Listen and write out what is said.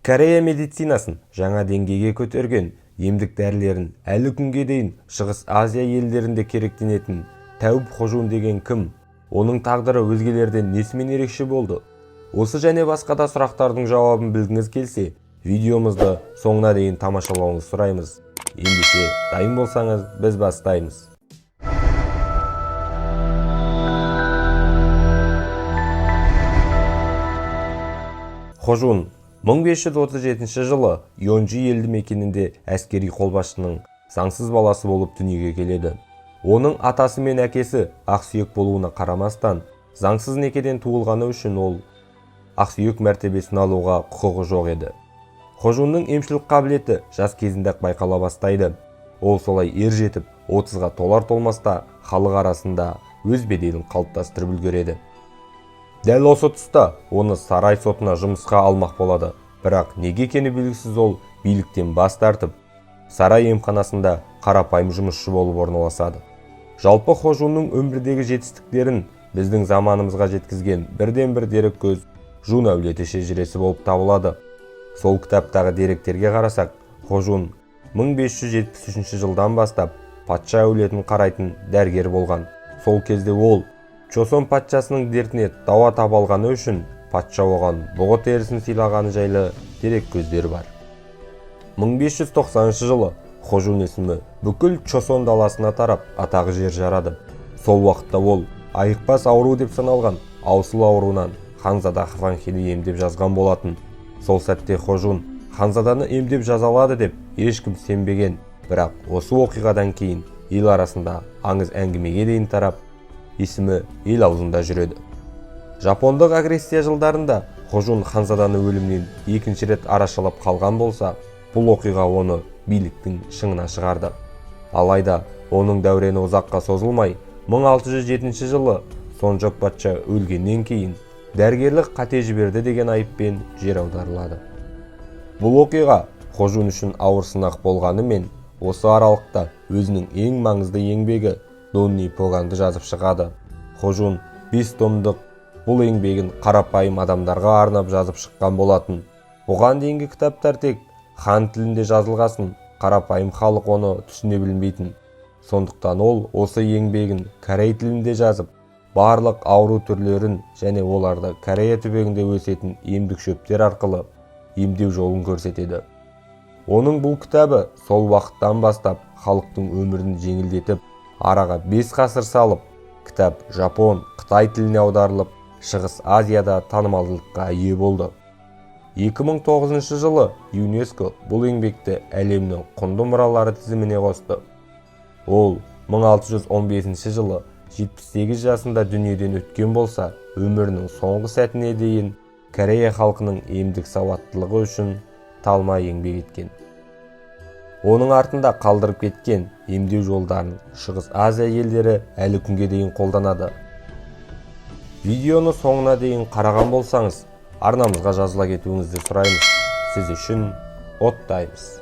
Корея медицинасын жаңа деңгейге көтерген, емдік дәрілерін әлі күнге дейін Шығыс Азия елдерінде керектенетін тәуіп Хожун деген кім? Оның тағдыры өзгелерден несімен ерекше болды? Осы және басқа да сұрақтардың жауабын білгіңіз келсе, видеомызды соңына дейін тамашалауыңызды сұраймыз. Ендеше, дайын болсаңыз, біз бастаймыз. Хожун 1537 жылы Йонжи елді мекенінде әскери қолбасшының заңсыз баласы болып дүниеге келеді. Оның атасы мен әкесі ақсүйек болуына қарамастан, заңсыз некеден туылғаны үшін ол ақсүйек мәртебесін алуға құқығы жоқ еді. Хожунның емшілік қабілеті жас кезінде-ақ байқала бастайды. Ол солай ер жетіп, 30-ға толар толмаста халық арасында өз беделін қалыптастырып үлгереді. Дәл осы тұста оны сарай сотына жұмысқа алмақ болады, бірақ неге екені белгісіз ол биліктен бас тартып, сарай емханасында қарапайым жұмысшы болып орналасады. Жалпы Хожунның өмірдегі жетістіктерін біздің заманымызға жеткізген бірден-бір дереккөз Жун әулеті шежіресі болып табылады. Сол кітаптағы деректерге қарасақ, Хожун 1573 жылдан бастап патша әулетін қарайтын дәрігер болған. Сол кезде ол Чосон патшасының дертіне дауа таба алғаны үшін патша оған бұғы терісін сыйлағаны жайлы дереккөздер бар. 1590 жылы Хожун есімі бүкіл Чосон даласына тарап, атағы жер жарады. Сол уақытта ол айықпас ауру деп саналған аусыл ауруынан ханзада Хванхиді емдеп жазған болатын. Сол сәтте Хожун ханзаданы емдеп жазалады деп ешкім сенбеген, бірақ осы оқиғадан кейін ел арасында аңыз әңгімеге дейін тарап, есімі ел аузында жүреді. Жапондық агрессия жылдарында Хожун ханзаданы өлімнен екінші рет арашалап қалған болса, бұл оқиға оны биліктің шыңына шығарды. Алайда оның дәурені ұзаққа созылмай, 1607 жылы Сонжок патша өлгеннен кейін дәрігерлік қате жіберді деген айыппен жер аударылады. Бұл оқиға Хожун үшін ауыр сынақ болғанымен, осы аралықта өзінің ең маңызды еңбегі Донни Поганды жазып шығады. Хожун 5 томдық бұл еңбегін қарапайым адамдарға арнап жазып шыққан болатын. Бұған дейінгі кітаптар тек хан тілінде жазылғасын, қарапайым халық оны түсіне білмейтін. Сондықтан ол осы еңбегін корей тілінде жазып, барлық ауру түрлерін және оларды Корея түбегінде өсетін емдік шөптер арқылы емдеу жолын көрсетеді. Оның бұл кітабы сол уақыттан бастап халықтың өмірін жеңілдетіп, араға 5 ғасыр салып, кітап жапон, қытай тіліне аударылып, Шығыс Азияда танымалдылыққа ие болды. 2009 жылы ЮНЕСКО бұл еңбекті әлемнің құнды мұралары тізіміне қосты. Ол 1615 жылы 78 жасында дүниеден өткен болса, өмірінің соңғы сәтіне дейін Корея халқының емдік сауаттылығы үшін талмай еңбек еткен. Оның артында қалдырып кеткен емдеу жолдарын Шығыс Азия елдері әлі күнге дейін қолданады. Видеоны соңына дейін қараған болсаңыз, арнамызға жазыла кетуіңізді сұраймыз. Сіз үшін оттаймыз.